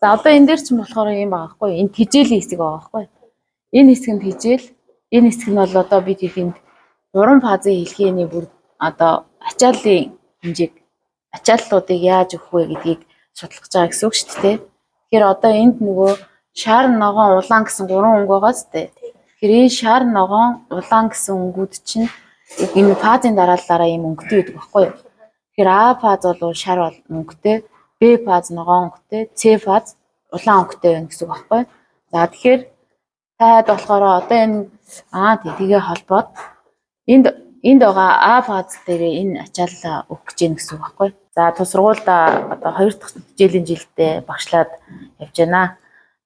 За, одоо энэ дээр чинь болохоор юм байгаа байхгүй юу? Энэ тэжээлийн хэсэг байгаа байхгүй юу? Энэ хэсэг нь тэжээл, энэ хэсэг нь бол одоо бид энд гурван фазын хэлхээний бүр одоо ачааллын хэмжээг, ачааллуудыг яаж өгөх вэ гэдгийг судлах гэж байгаа гэсэн үг шүү дээ. Тэгэхээр одоо энд нөгөө шар, ногоон, улаан гэсэн гурван өнгө байгаа шүү дээ. Тэгэхээр энэ шар, ногоон, улаан гэсэн өнгүүд чинь энэ фазын дарааллаараа ийм өнгөтэй байдаг байхгүй юу? Тэгэхээр А фаз бол шар өнгөтэй, Б фаз ногоон өнгөтэй, С фаз улаан өнгөтэй байна гэсэн үг байхгүй юу? За, тэгэхээр таад болохоор одоо энэ аа тий тэгээ холбоод энд байгаа А фаз дээр энэ ачааллаа өгөх гэж байна гэсэн үг байхгүй юу? За, тус сургуульда одоо хоёр дахь хичээлийн жилдээ багшлаад явж байна.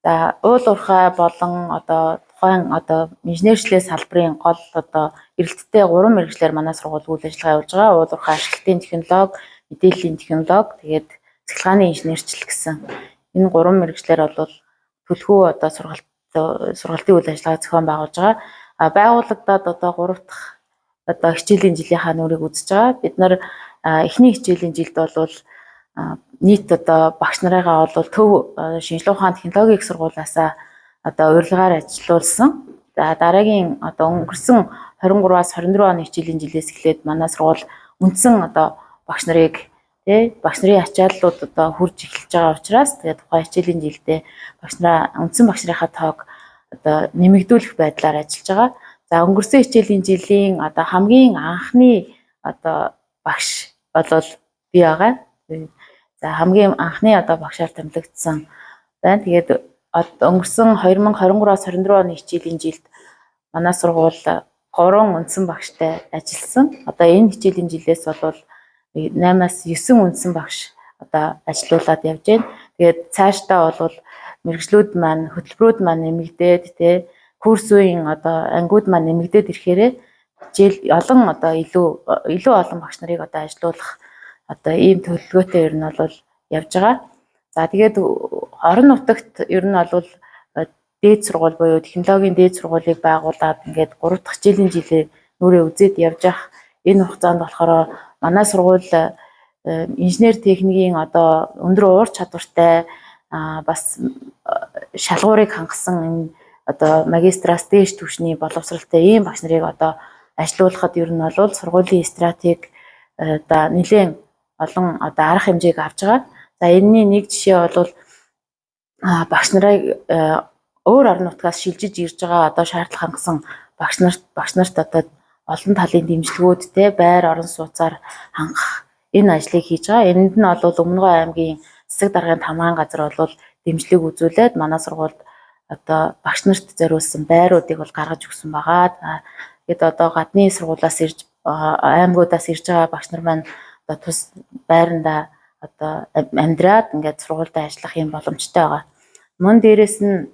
За, уул уурхай болон одоо тухайн одоо инженерчлээ салбарын гол одоо эрэлттэй гурван мэргэжлээр манай сургууль үйл ажиллагаа явуулж байгаа. Уул уурхай ашиглалтын технологи, мэдээллийн технологи, тэгээд цахилгааны инженерчлэл гэсэн энэ гурван мэргэжлээр бол түлхүү одоо сургалтын үйл ажиллагаа зохион байгуулж байгаа. А байгуулагдаад одоо гурав дахь одоо хичээлийн жилийнхаа нүрийг үзэж байгаа. Бид нар эхний хичээлийн жилд бол нийт одоо багш нарыгаа бол төв шинжлэх ухааны технологийн их сургуулиасаа одоо урилгаар ажилуулсан. За, дараагийн одоо өнгөрсөн 23-аас 24 оны хичээлийн жилээс эхлээд манай сургууль үндсэн одоо багш нарыг, тий, багш нарын ачааллууд одоо хурж эхэлж байгаа учраас тэгээд тухайн хичээлийн жилдээ багш нараа, үндсэн багш нарынхаа тоог одоо нэмэгдүүлэх байдлаар ажиллаж байгаа. За, өнгөрсөн хичээлийн жилийн одоо хамгийн анхны одоо багш болол би байгаа. За, хамгийн анхны одоо багшаар томилогдсон байна. Тэгээд өнгөрсөн 2023-аас 24 оны хичээлийн жилд манай сургууль 3 үндсэн багштай ажилласан. Одоо энэ хичээлийн жилээс бол 8-аас 9 үндсэн багш одоо ажилуулад явж байна. Тэгээд цаашдаа бол мэргэжлүүд маань, хөтөлбөрүүд маань нэмэгдээд, тэ, курсийн одоо ангиуд маань нэмэгдээд ирэхээрээ хичээл олон одоо илүү олон багш нарыг одоо ажилуулах одоо ийм төлөвлөгөөтэй ер нь бол явж байгаа. За, тэгээд орон нутагт ер нь бол дээд сургууль буюу технологийн дээд сургуулийг байгуулад ингээд 3 дахь хичээлийн жилээ нүрээ үзээд явж явах энэ хугацаанд болохоор манай сургууль инженер техникийн одоо өндөр уур чадвартай, бас шалгуурыг хангасан энэ одоо магистраас дээш түвшний боловсралтай ийм багш нарыг одоо ажилуулахад ер нь бол сургуулийн стратеги одоо нэлээд олон одоо арга хэмжээг авч байгаа. За, энэний нэг жишээ бол багш нарыг өөр орон нутгаас шилжиж ирж байгаа одоо шаардлага хангасан багш нарт одоо олон талын дэмжлэгүүд, те, байр орон сууцаар хангах энэ ажлыг хийж байгаа. Энд нь бол Өмнөгов аймгийн засаг даргын тамгаан газар бол дэмжлэг үзүүлээд манай сургуульд одоо багш нарт зориулсан байруудыг бол гаргаж өгсөн байгаа. Тэгээд одоо гадны сургуулиас ирж, аймагудаас ирж байгаа багш нар маань одоо тус байрандаа одоо амьдраад ингээд сургуультай ажиллах юм боломжтой байгаа. Мөн дээрэс нь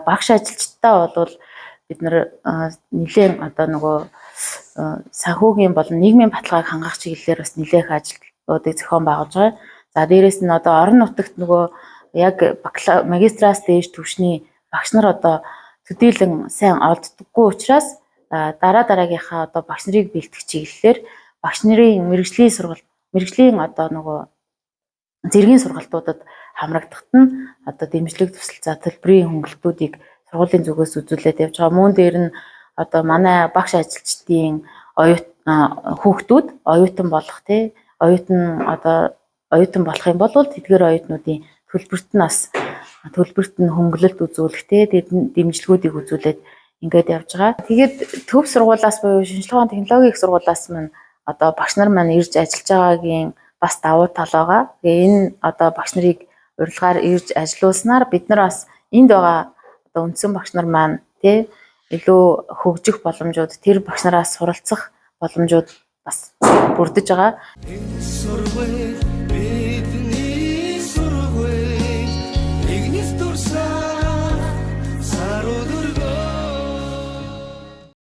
багш ажилчдаа бол бид нар нэлээд одоо нөгөө санхүүгийн болон нийгмийн баталгааг хангах чиглэлээр бас нэлээх ажлуудыг зохион байгуулж байгаа. За, дээрэс нь одоо орон нутагт нөгөө яг магистраас дээш түвшний багш нар одоо төдийлөн сайн олддоггүй учраас дараа дараагийнхаа одоо багш нарыг бэлтгэх чиглэлээр багш нарын мэргэжлийн сургалт, мэргэжлийн одоо нөгөө зэргийн сургалтуудад хамрагдахад нь одоо дэмжлэг, тусалцаа, төлбөрийн хөнгөлтүүдийг сургуулийн зүгээс үзүүлээд явж байгаа. Мөн дээр нь одоо манай багш ажилчдын оюут хүүхдүүд оюутан болох, тий, оюутан одоо оюутан болох юм бол тэдгээр оюутнуудын төлбөрт нь бас төлбөрт нь хөнгөлөлт үзүүлэх, тий, дэмжлэгүүдийг үзүүлээд ингээд явж байгаа. Тэгээд төв сургуулиас буюу шинжлэх ухааны технологийн их сургуулиас маань одоо багш нар маань ирж ажиллаж байгаагийн бас давуу тал байгаа. Тэгээ энэ одоо багш нарыг урилгаар ирж ажилуулснаар бид нар бас энд байгаа одоо үндсэн багш нар маань, тий, илүү хөгжих боломжууд, тэр багш нараас суралцах боломжууд бас бүрдэж байгаа. Энэ сургууль